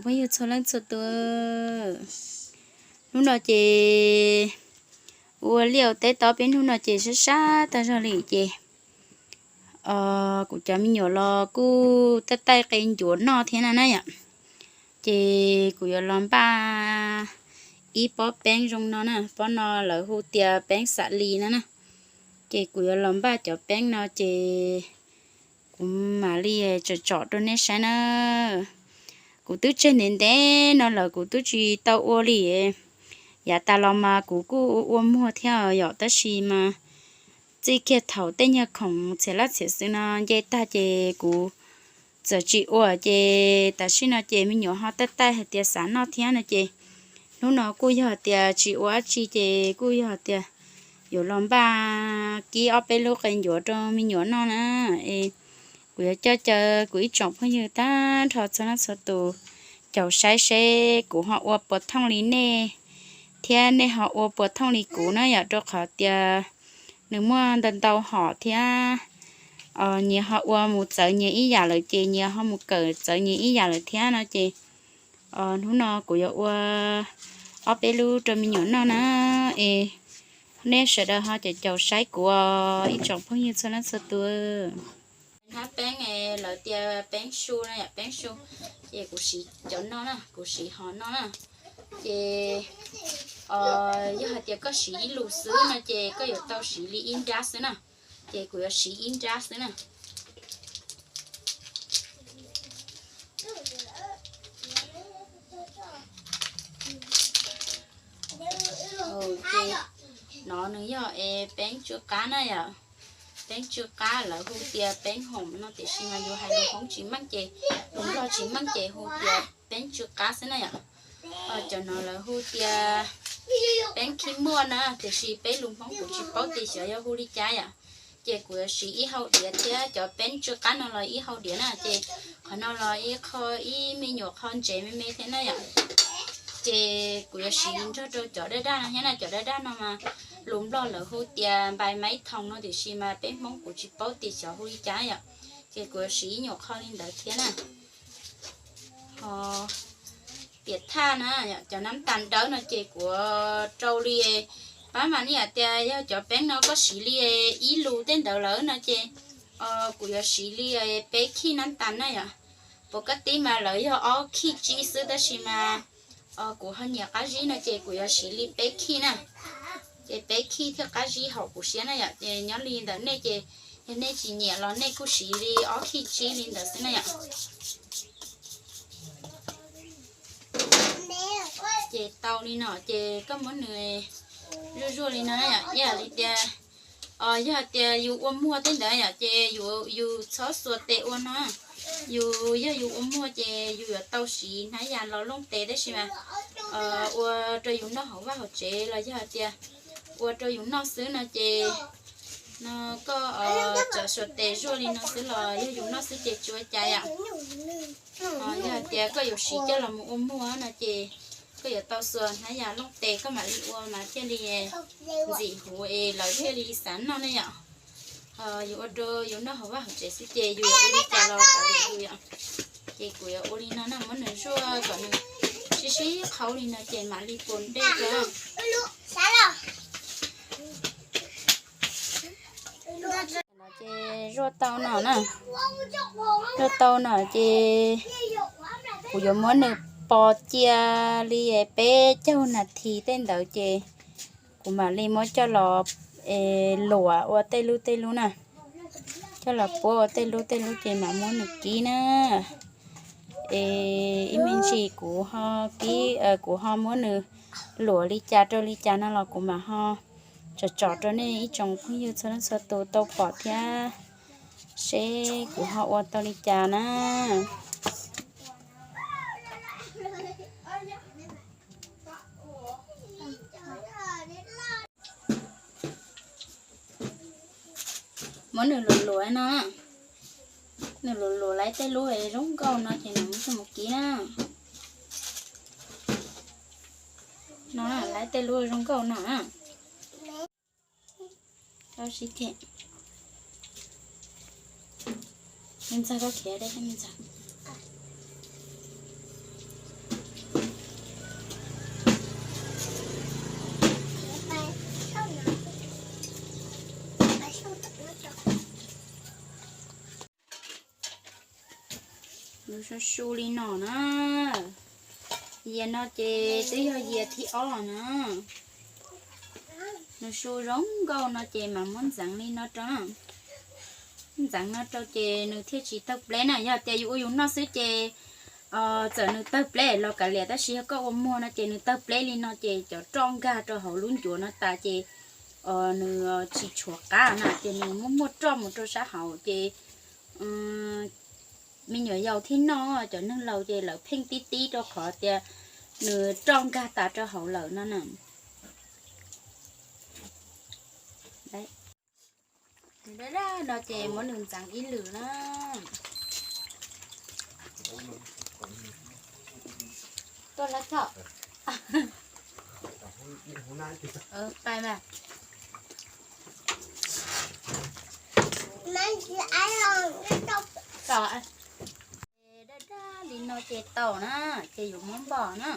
Phooj ywg txhua leej txhua tus, hnub no ces ua liaj ua teb tau peb hnub no ces sab sab tag zog li ces kuv cov me nyuam los kuj taij taij qe ncuav noj thiab na na yom. Ces kuv yuav los npaj ib pob peeb zoo no na, pob no lawv hu tias peeb xam lis no na. Ces kuv yuav los npaj cov peeb no ces kuv mam li tsom tsom rau nej saib na. Kuv twb tseg ntev ntev no lawm kuv twb tsis tau ua li. Yav tas los mas kuv kuj ua muag thiab yom, tab sis mas txij kiag thaum tej nyuag khoom txhiam laj txhiam xwm no nce tag ces kuv txawm tsis ua, ces tam sim no ces me nyuam ho taij taij hais tias xav noj thiab no ces hnub no kuj yog tias tsis ua dab tsi ces kuj yog tias yuav los npaj kib ob peb lub qe ncuav rau me nyuam noj na. Es kuv yuav coj caw kuv ib tsoom phooj ywg tag nrho txhua leej txhua tus caum saib seb kuv ho ua puas thooj li nej thiab nej ho ua puas thooj li kuv na yom, rau qhov tias nws muaj ntau ntau hom thiab. Nyias ho ua mus txawv nyias ib yam lawm ces nyias ho mus kawm txawv nyias ib yam lawm thiab no ces hnub no kuv yuav ua ob peb lub rau me nyuam noj na. Es nej sawv daws ho caum caum saib kuv ib tsoom phooj ywg txhua leej txhua tus. Hnab peeb lawv tias peeb su na yom, peeb su, ces kuv siv cov no na, kuv siv hom no na. Ces yog hais tias koj siv ib lus xwb no ces koj yuav tau siv li ib nrab xwb na. Ces kuv yuav siv ib nrab xwb na. Ces no nws yog es peeb tsw qab na yom. Peeb tsw qab lawv hu tias peeb hoom no tiam sis mas yus hais lus Hmoob tsis meej ces, lus Nplog tsis meej ces hu tias peeb tsw qab xwb na yom. Cov no lawv hu tias peeb khib muaj na tiam sis peb lus Hmoob kuv tsis paub tias xyov yog hu li cas yom. Ces kuv yuav siv ib hau diav thiab cov peeb tsw qab no los ib hau diav na ces qhov no los ib qho ib me nyuam qho ntsev me me thiab na yom. Ces kuv yuav siv nrog rau cov daj daj no thiab na, cov daj daj no mas lus Nplog lawv hu tias npais maiv thoos no tiam sis mas peb Hmoob kuv tsis paub tias xyov hu li cas yom. Ces kuv yuav siv ib nyuam qho li ntawd thiab na. Ho tiam thaj na, cov nab tas dawb no ces kuv rau li, pab mas nej hais tias yog cov peeb no koj siv li ib lus tej ntawd lawm no ces kuv yuav siv li peb khij nab tas na yom. Puas kaj tib mas lawv yog ob khij tsib xwb tab sis mas kuv ho nyiam qab zib no ces kuv yuav siv li peb khij na. Ces peb khij thiaj qab zib haum kuv siab na yom. Ces nyob li ntawm nej ces yog nej tsis nyiam los nej kuj siv li ob khij tsib li ntawd xwb na yom. Ces tau li no ces koj muab nws zuaj zuaj li no na yom. Ib yam li tias, yog tias yus ua muag tej ntawd yom ces yus txhob xuas tes ua no. Yus yog yus ua muag ces yus yuav tau siv hnab yas los looj tes tab sis mas ua rau yus noj hauv vaj hauv tsev los yog tias ua rau yus noj xwb no ces no koj txawm xuas tes zuaj li no xwb los yog yus noj xwb ces tsis ua cas yom. Yog tias koj yuav siv coj los mus ua muag no ces koj yuav tau xuas hnab yas looj tes koj mam li ua mas thiaj li ntxim huv es lawv thiaj li xav noj ne yom. Yus ua rau yus noj hauv vaj hauv tsev xwb ces yus yuav ua li cas los kav liam yus yom. Ces kuv yuav ua li no na, muab nws zuaj kom nws sib sib qhaub li no ces mam li pos dej rau. Ces zuaj tau no na, zuaj tau no ces kuv yuav muab nws pos cia li peb caug nas this tej ntawd ces kuv mam li muab coj los luam ua tej lub tej lub na, coj los puab ua tej lub tej lub ces mam muab nws kib na. Es ib me ntsis kuv ho kib, kuv ho muab nws luam li cas rau li cas no los kuv mam ho tsom tsom rau nej ib tsoom phooj ywg txhua leej txhua tus tau pom thiab seb kuv ho ua tau li cas na. Muab nws luam luam no, nws luam luam lawm tej lub zoo nkauj no ces nws muab coj mus kib na. No lawm tej lub zoo nkauj no. Me ntxawg, koj khiav deb me ntxawg. Su su li no na. Yias no ces twb yog yias thib ob na. Nws su zoo nkauj no ces mas muab ntxeev li no rau. Ntxeev no rau ces nws thiaj tsis tawg pleb na. Yog tias yus ua yus noj xwb ces txawm nws tawg pleb los kav liam, tab sis yog koj ua muag no ces nws tawg pleb li no ces cov roj nkag rau hauv lub ncuav no tas ces nws tsis tshuav qab na, ces nws muab muag roj mus rau sab hauv ces me nyuam yaus thiab noj, cov neeg laus ces lawv pheej tib tib rau qhov tias nws roj nkag tas rau hauv lawm no na. Daj daj no ces muab nws ntxeev ib lwm na. Tuaj lawm tso. Pais mas. Daj daj li no ces tau na, ces yuav muab npog na.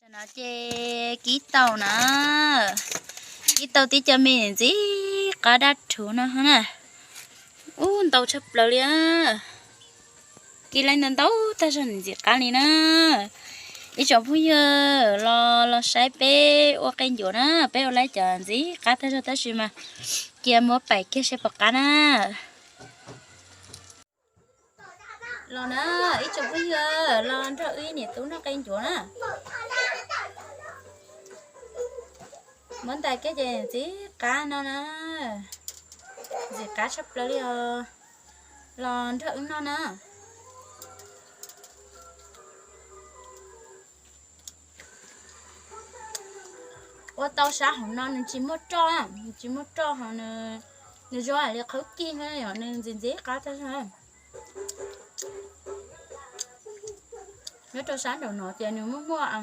Tam no ces kib tau na, kib tau tib co me ntxim qab dab rhuv no na. Ub, ntau tshaj plaws li. Kib lawm ntau ntau tag zog ntxim qab li na. Ib tsoom phooj ywg los los saib peb ua qe ncuav na, peb ua lawm cov ntxim qab tag zog tab sis mas cia muab pais kiag seb puas qab na. Los na, ib tsoom phooj ywg los nrog wb niam tub noj qe ncuav na. Muab ntais kiag ces ntxim qab no na, ntxim qab tshaj plaws li os. Los nrog wb noj na. Ua tau sab hauv no nws tsis muaj roj, nws tsis muaj roj ho nws zoo li qhawv kig, nws ntxim ntxim qab tag zog. Nyob rau sab nraum no ces nws muaj muaj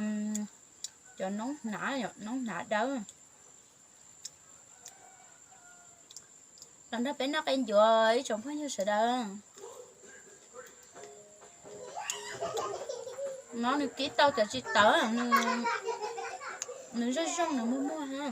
cov noob hnav, noob hnav dawb. Los nrog peb noj qe ncuav ib tsoom phooj ywg sawv daws. No nws kib tau cov tsis tawv, nws zoo zoo nws muag muag ha.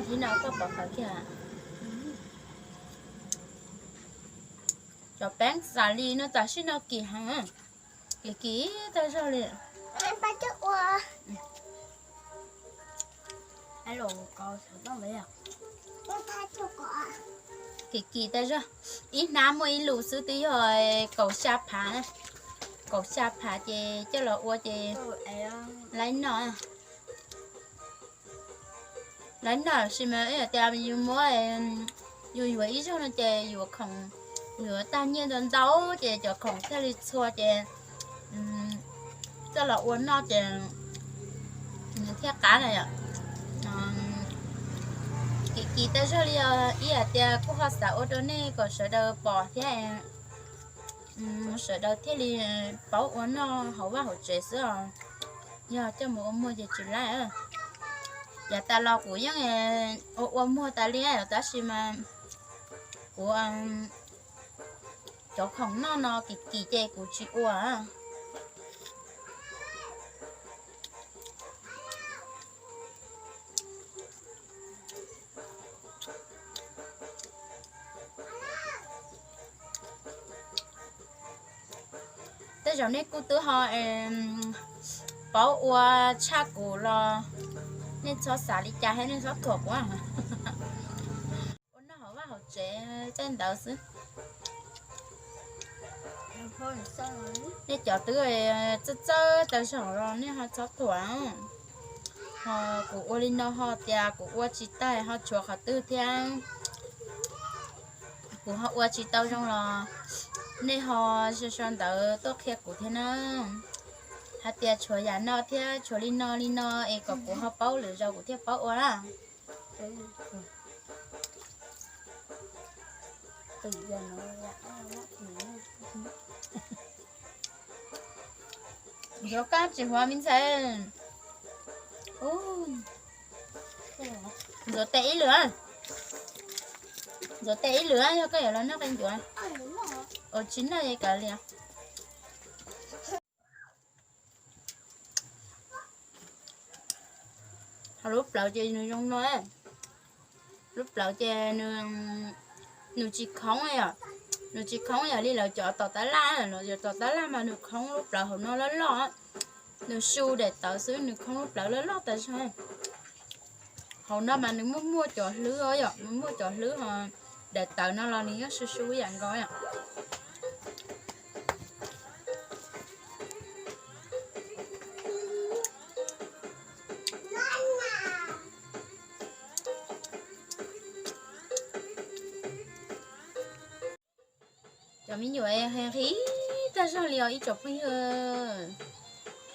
Thib no koj pov qhawv kiag. Cov peeb xav li no tam sim no kim heev, kim kim tag zog li. Kim kim tag zog, ib hnab muaj ib lus xwb twb yog kaum xya phav, kaum xya phav ces coj los ua ces laib noj. Laib noj tab sis mas ib yam tias yus muab, yus yuav ib zaug no ces yuav khoom, yuav tag nyiaj ntau ntau ces cov khoom thiaj li txhua ces coj los ua noj ces nws thiaj qab na yom. Kim kim tag zog li os, ib yam tias kuj ho xav ua rau nej kom sawv daws pom thiab, sawv daws thiaj li paub ua noj hauv vaj hauv tsev xwb os. Yog coj mus ua muag ces tsis laib. Yav tas los kuv yeej ua ua muag tas li tab sis mas kuv cov khoom noj no kim kim ces kuv tsis ua. Tej zaum nej kuj twb ho paub ua tshaj kuv los nej txhob xav li cas thiab nej txhob thuam kuv. Ua noj hauv vaj hauv tsev tej ntawd xwb. Nej cov twb txawj txawj tas zog los nej ho txhob thuam. Ho kuv ua li no ho tias kuv ua tsis tag ho tshuav qhov twg thiab, kuv ho ua tsis tau zoo los nej ho sau sau ntawv tuaj qhia kuv thiab na. Hais tias tshuav yam no thiab tshuav li no li no es kom kuv ho paub lwm zaus kuv thiaj paub ua na. Ntxuav kab tsis huav me ntxhais. Ntxuav tes ib lwm, ntxuav tes ib lwm yog koj yuav los noj qe ncuav. Ua tsis noj kav liam. Ho lub plawv ces nws zoo no, lub plawv ces nws tsis khoob yom, nws tsis khoob yog li lawv cov tom tab laj, lawv cov tom tab laj mas nws khoob lub plawv hauv no loj loj, nws su daim tawv xwb nws khoob lub plawv loj loj tas zog. Hauv no mas nws muaj muaj cov hlwb os yom, nws muaj cov hlwb ho daim tawv no los nws yeej su su ib yam nkaus yom. Cov me nyuam nqhis tag zog li os ib tsoom phooj ywg.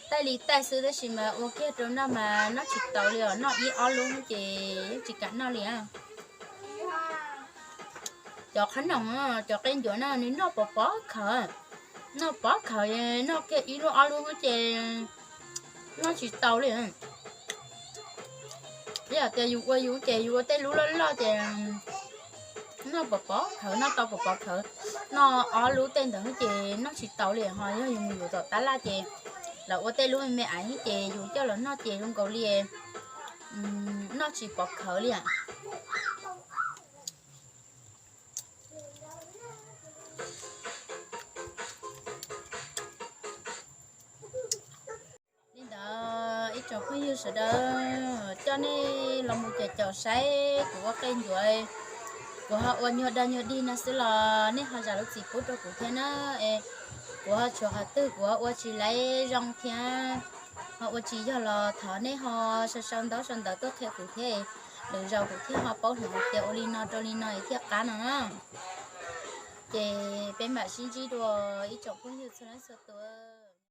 Taij li taij xwb tab sis mas ua kiag rau noj mas noj tsis tau li os, noj ib ob lub ces yeej tsis kam noj li. Cov qhob noom, cov qe ncuav no nws noj pov pov khawv, noj pov khawv, noj kiag ib lub ob lub ces noj tsis tau li. Yog tias yus ua yus ces yus ua tej lub loj loj ces noj pov pov khawv, noj tau pov pov khawv, noj ob lub tej ntawd ces noj tsis tau li. Ho yog yus mus yus tom tab laj ces lawv ua tej lub me me aiv ces yus coj los noj ces zoo nkaus li noj tsis pov khawv li. Li ntawd ib tsoom phooj ywg sawv daws, coj nej los mus caum caum saib kuv ua qe ncuav, kuv ho ua nyuag dag nyuag dig no xwb los nej ho zam lub txim pub rau kuv thiab na. Es kuv ho tshuav qhov twg kuv ho ua tsis laiv zoo thiab ho ua tsis yog los thov nej ho sau sau ntaub sau ntawv tuaj qhia kuv thiab, lwm zaus kuv thiaj ho paub hnav tias ua li no rau li no es thiaj qab no na. Ces peb mam sib ntsib dua ib tsoom phooj ywg txhua leej txhua tus.